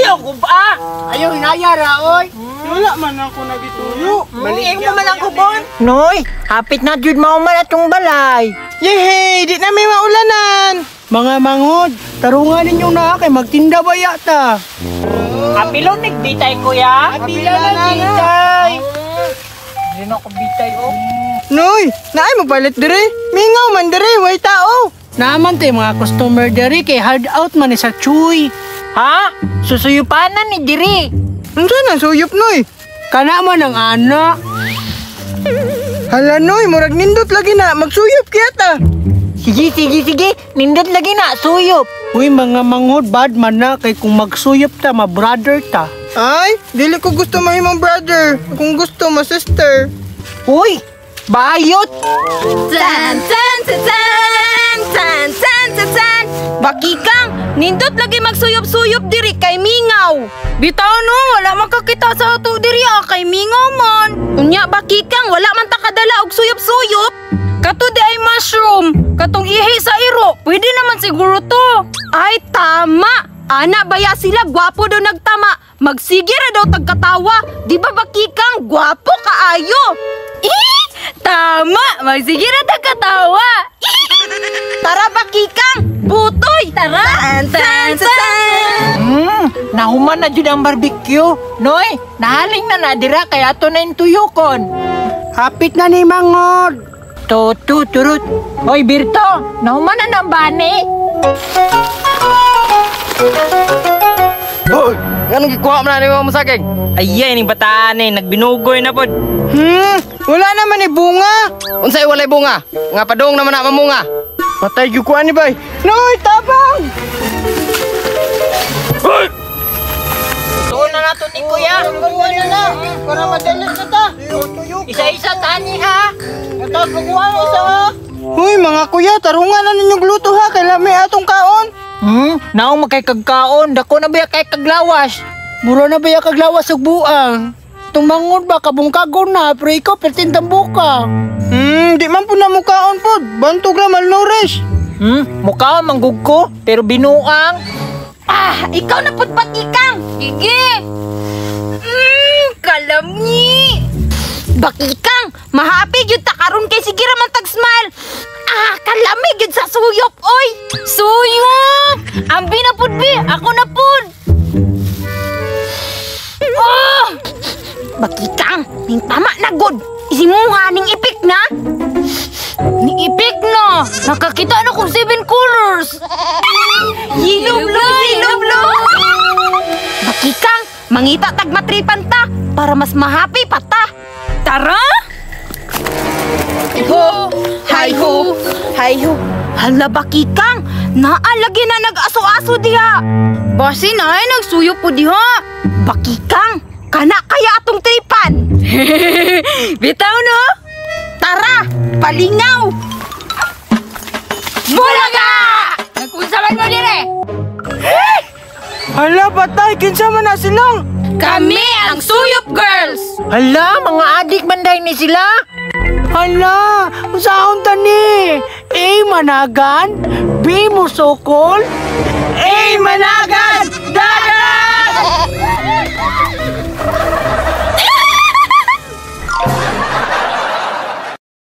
Ayaw guba. Ayaw hinaya ra oy. Wala man ako nagituyo. Balik mo man ang kubon. Noy, hapit na jud mauman atong balay. Yehey, di na may maulanan. Mga manghod, tarungan ninyo na kay magtinda ba yata? Apilon nagbitay, kuya. Apila na bitay. Hindi na ako bitay oh. Noy, naay mo palit dire. Mingaw man dire, way tao. Naman tay mga customer dire kay hard out man ni sa Chuy. Ha? Susuyupanan ni diri. Unsa na suyop, Noy? Kana man ang ana. Hala, Noy, murag nindot lagi na magsuyop kaya ta. Sige, sige, sige. Nindot lagi na, suyop. Uy, mga manghod, bad man na kay kung magsuyop ta, ma-brother ta. Ay, dili ko gusto mahimong brother. Kung gusto, ma sister. Uy, bayot. Tan tan tan tan tan tan tan tan. Bakikang, nindot lagi magsuyop-suyop diri kay mingaw. Bitaw no, wala man kakita sa ato diri ah, kay mingaw man. Unya bakikang, wala man ta kadala og suyop-suyop. Kato di ay mushroom, katong ihi sa iro, pwede naman siguro to. Ay tama. Ana baya sila, gwapo daw nagtama. Magsige ra daw tagkatawa. Di ba bakikang, gwapo kaayo? Eh, tama! Magsige ra tagkatawa. Tara bakikang, butoy! Tara! Tan, tan, tan. Nahuman na jud ang barbecue. Noy, nahaling na na dira kay ato na yung tuyokon. Hapit na ni manghod. Tutu turut. Hoy, Birto, nahuman na ng bani. Hoy, nganong gikuha man na nimo mo saging? Ay, ning bataan eh, nagbinugoy na pod. Wala naman ni bunga. Unsay walay bunga? Nga padung naman na mamunga. Patay gyud ko ani bay. Noy, tabang. Tuon na nato ni kuya. Kuha na na. Para madali na ta. Isa-isa tani ha. Isa ha. Hoy mga kuya, tarungan na ninyong luto ha kay lami atong kaon. Naong makay kagkaon, dako na ba kay kaglawas? Mura na ba kaglawas og buang? Tumangod ba kabungkagon na pero ikaw pertin tambuka. Di man po na mukaon pod. Bantog ra malnourished. Mukha manggug ko, pero binuang. Ah, ikaw na pud bakikang. Sige. Kalami. Bakikang, mahappy gyud ta karon kay sige ra man tag smile. Ah, kalami gyud sa suyop oy. Suyop. Ambi na pud bi, ako na pud. Oh! Bakikang, ning tama na gud. Isimuha ning ipik na. Ni ipik na. Nakakita na kong 7 colors. Yellow blue, yellow blue. Bakikang, mangita tag matripan ta para mas mahappy pa ta. Tara! Ho, hi ho, hi ho. Hala bakikang, naalagi na nag-aso-aso diha. Basi na ay nagsuyo po diha. Bakikang, kana kaya atong tripan. Bitaw no? Tara, palingaw. Bulaga! Nagkunsaman mo dire? Hala, patay, kinsa man na silang. Kami ang Suyop Girls! Hala, mga adik man dahil ni sila. Hala, unsaon ta ni? A managan, B musokol, A managan, dagan!